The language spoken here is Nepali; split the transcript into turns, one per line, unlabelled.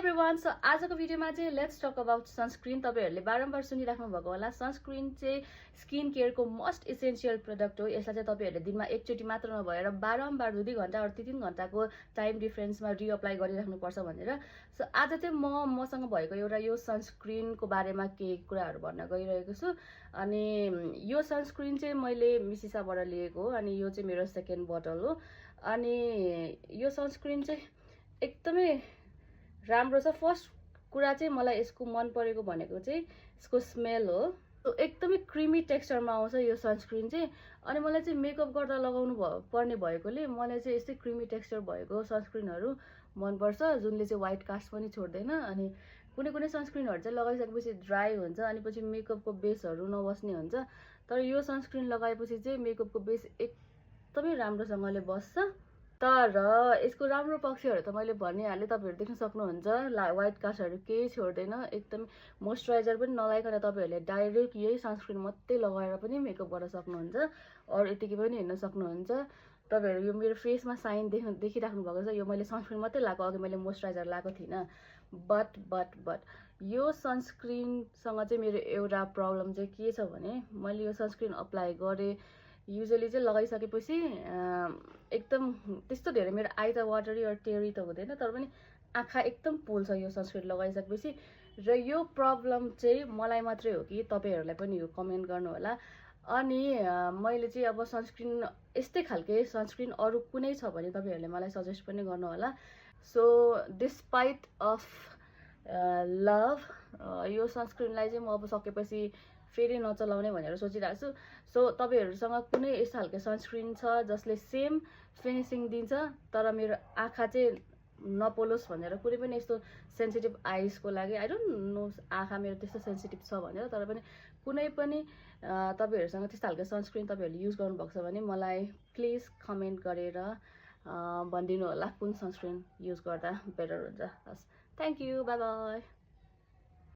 एभ्रिवान, सो आजको भिडियोमा चाहिँ लेट्स टक अबाउट सनस्क्रिन। तपाईहरुले बारम्बार सुनिराख्नु भएको होला, सनस्क्रिन चाहिँ स्किन केयरको मोस्ट एसेन्शियल प्रोडक्ट हो। यसलाई चाहिँ तपाईहरुले दिनमा एकचोटी मात्र नभएर बारम्बार 2-2 घण्टा अथवा 3-3 घण्टाको टाइम डिफरेन्समा रिअप्लाई गरिराख्नु पर्छ भनेर। सो आज चाहिँ मसँग भएको एउटा यो सनस्क्रिनको बारेमा केही कुराहरु भन्न गइरहेको छु। अनि यो सनस्क्रिन चाहिँ मैले मिसिसाबाट लिएको हो अनि यो चाहिँ मेरो सेकेन्ड बोतल हो। अनि यो सनस्क्रिन चाहिँ एकदमै राम्रो छ। फर्स्ट कुरा चाहिँ मलाई यसको मन परेको भनेको चाहिँ यसको स्मेल हो। एकदमै क्रिमी टेक्सचरमा आउँछ यो सनस्क्रिन चाहिँ। अनि मलाई चाहिँ मेकअप गर्दा लगाउनु पर्ने भएकोले मलाई चाहिँ यस्तै क्रिमी टेक्सचर भएको सनस्क्रिनहरु मन पर्छ, जुनले चाहिँ व्हाइट कास्ट पनि छोड्दैन। अनि कुनै कुनै सनस्क्रिनहरु चाहिँ लगाइसकेपछि ड्राई हुन्छ अनि पछि मेकअपको बेसहरु नबस्ने हुन्छ, तर यो सनस्क्रिन लगाएपछि चाहिँ मेकअपको बेस एकदमै राम्रोसँगले बस्छ। तर यसको राम्रो पक्षहरु त मैले भनिहालेँ, तपाईहरु देख्न सक्नुहुन्छ। व्हाइट कास्टहरु केही छोड्दैन, एकदम मोइस्चराइजर पनि नलाइकन तपाईहरुले डाइरेक्ट यही सनस्क्रिन मात्रै लगाएर पनि मेकअप गर्न सक्नुहुन्छ और यतिकै पनि हिँड्न सक्नुहुन्छ। तपाईहरु यो मेरो फेसमा साइन देखिराख्नु भएको छ। यो मैले सनस्क्रिन मात्रै लगाएको, अघि मैले मोइस्चराइजर लगाएको थिइनँ। बट यो सनस्क्रिनसँग चाहिँ मेरो एउटा प्रब्लम चाहिँ के छ भने, मैले यो सनस्क्रिन अप्लाई गरे युजुअली चाहिँ लगाइसकेपछि एकदम त्यस्तो धेरै मेरो आई त वाटरी और टेरी त हुँदैन, तर पनि आँखा एकदम पोल्छ यो सनस्क्रिन लगाइसकेपछि। र यो प्रब्लम चाहिँ मलाई मात्रै हो कि तपाईहरुलाई पनि हो, कमेन्ट गर्नु होला। अनि मैले चाहिँ अब सनस्क्रिन यस्तै खालके सनस्क्रिन अरु कुनै छ भने तपाईहरुले मलाई सजेस्ट पनि गर्नु होला। सो डिस्पाइट अफ लभ यो सनस्क्रिनलाई चाहिँ म अब सकेपछि फेरि नचलाउने भनेर सोचिरहेको छु। सो तपाईहरुसँग कुनै यस्तो खालको सनस्क्रिन छ जसले सेम फिनिशिङ दिन्छ तर मेरो आँखा चाहिँ नपोलोस् भनेर, कुनै पनि यस्तो सेन्सिटिभ आइजको लागि, आई डोन्ट नो आँखा मेरो त्यस्तो सेन्सिटिभ छ भनेर, तर पनि कुनै पनि तपाईहरुसँग त्यस्तो खालको सनस्क्रिन तपाईहरुले युज गर्नुभएको छ भने मलाई प्लिज कमेन्ट गरेर भनिदिनु होला कुन सनस्क्रिन युज गर्दा बेटर हुन्छ। हस्, थ्यांक यू, बाइ बाइ।